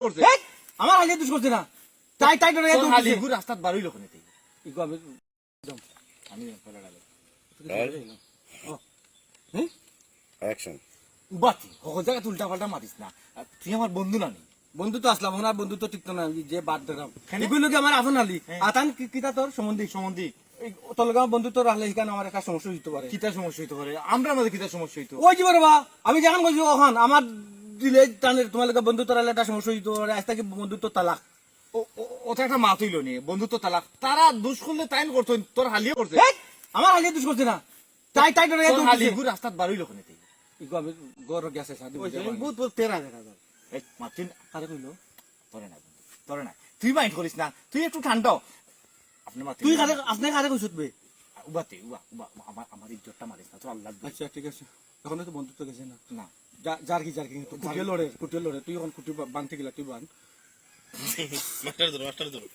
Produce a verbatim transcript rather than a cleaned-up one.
করছে। হেই, আমার হালিয়ে দুষ করছে না। তাই, তাই ডরে তোর হালি ইগু রাস্তাত বারইলো কেনে? ইগু আমি আমি পয়লা ডালে। অ্যাকশন। উবাতি, হকল জাগাত উল্টা পাল্টা মাতিস না। আর তুই আমার বন্ধু না নি? বন্ধু তো আছলাম, অখন আর বন্ধু তো টিকতো না, যে বাদ দিলাম। কেনে? ইগুর লগে আমার আপন হালি। হ্যাঁ। আতান কি, কিতা তোর সম্বন্ধী? সম্বন্ধী। এই, তোর লগে আমার বন্ধুত্ব রাখলে ইখান আমার একটা সমস্যা অইতো পারে। কিতা সমস্যা অইতো পারে? আমরার মাঝে কিতা সমস্যা অইতো? ওই যে বাবা, আমি যেখান কইছি অখান, আমার দিলে টানের তোমার লগে বন্ধুত্ব রাখলে একটা সমস্যা অইতো পারে। আইজ থাকি বন্ধুত্ব তালাক। ও, ও, ওটা একটা মাত অইলো নি, বন্ধুত্ব তালাক। তারা দুষ করলে তাইন করতো, তোর হালিয়ে করছে। হেই, আমার হালিয়ে দুষ করছে না। তাই, তাই ডরে তোর হালি ইগু রাস্তাত বারইলো কেনে? ইগু আমি ঘর গেছে সাদু ওই যে বহুত, বহুত তেরা দেখা যায়। এই, মাতিন। কারে কইলো? তোরে না, বন্ধু, তোরে না। তুই মাইন্ড করিস না, তুই একটু ঠান্ডা হ। আপনি মাতিন তুই না। কারে, আপনি কারে কইছত বে? উবাতে, উবা, উবা, উবা, আমার, আমার ইজ্জতটা মারিস না, তোর আল্লাহ। আচ্ছা, ঠিক আছে। অখন তো বন্ধুত্ব গেছে না। না। যা, যার কি, যার কি, তুই কুটিয়ে লড়ে, কুটিয়ে লড়ে, তুই অখন কুটি বা-, বানতে গেলা, তুই বান। মাস্টার ধরো, মাস্টার ধরো।